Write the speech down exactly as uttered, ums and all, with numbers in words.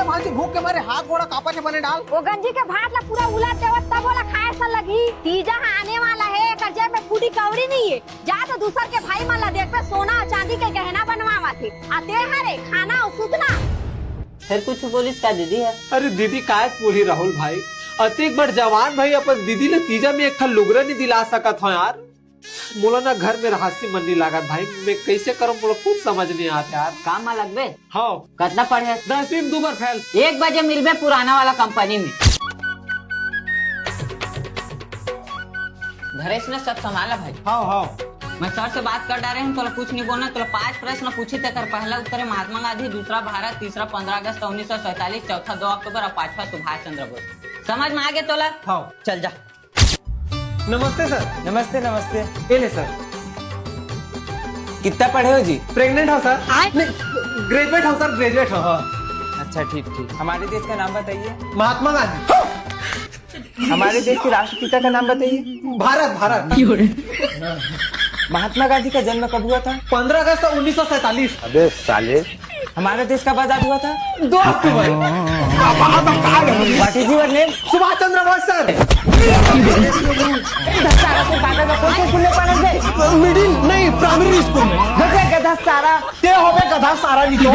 आज भूख के मारे हाथ गोड़ा कांपत हे, बने डाल। ओ गंजी के भात ला पूरा उलट देवत, तब ओला खाए सा लगही। तीजा ह आने वाला हे, एकर जेब में फूटी कौड़ी नहीं हे। जा तो दूसर के भाई मन ला देखबे, सोना अउ चांदी के गहना बनवावत हे। आ ते हरे खाना अउ सुतना। फिर कुछ बोलिस का दीदी ह? अरे दीदी काय बोली राहुल भाई, अतेक बड़ जवान भाई अपन दीदी ले तीजा में एक ठा लुगरा नहीं दिला सकत हो यार। मोला ना घर में रहसी मन नहीं लागत भाई, मैं कैसे करूँ, मोला कुछ समझ नहीं आत यार। काम में लगबे? हाँ। कतना पढ़े? दसवीं में दो बार फेल। एक बजे मिलबे पुराना वाला कंपनी में। धरेश ने सब संभाला भाई। हाँ, हाँ। मैं सर से बात कर डारे हूँ, तोला कुछ नहीं बोलना। तोला पांच प्रश्न पूछी, तेकर पहला उत्तर है महात्मा गांधी, दूसरा भारत, तीसरा पंद्रह अगस्त उन्नीस सौ सैंतालीस, चौथा दो अक्टूबर और पांचवा सुभाष चंद्र बोस। समझ में आ गया तोला? हाँ। चल जा। नमस्ते सर। नमस्ते, नमस्ते। ये ले सर। कितना पढ़े हो जी? प्रेग्नेंट हो सर। आय। नहीं, ग्रेजुएट हो सर, ग्रेजुएट हो। हाँ। अच्छा, ठीक, ठीक। हमारे देश का नाम बताइए। महात्मा गांधी। हमारे देश के राष्ट्रपिता का नाम बताइए। भारत, भारत। महात्मा गांधी का जन्म कब हुआ था? पंद्रह अगस्त उन्नीस सौ सैंतालीस। अबे साले। हमारा देश कब आजाद हुआ था? दो अक्टूबर। What is your name? Subhash Chandra Bose sir. सारा को कागज में कौन से स्कूल में पढ़ा थे? मिडिल नहीं, प्राइमरी स्कूल में। गधा, गधा सारा। ते होबे गधा सारा निकल।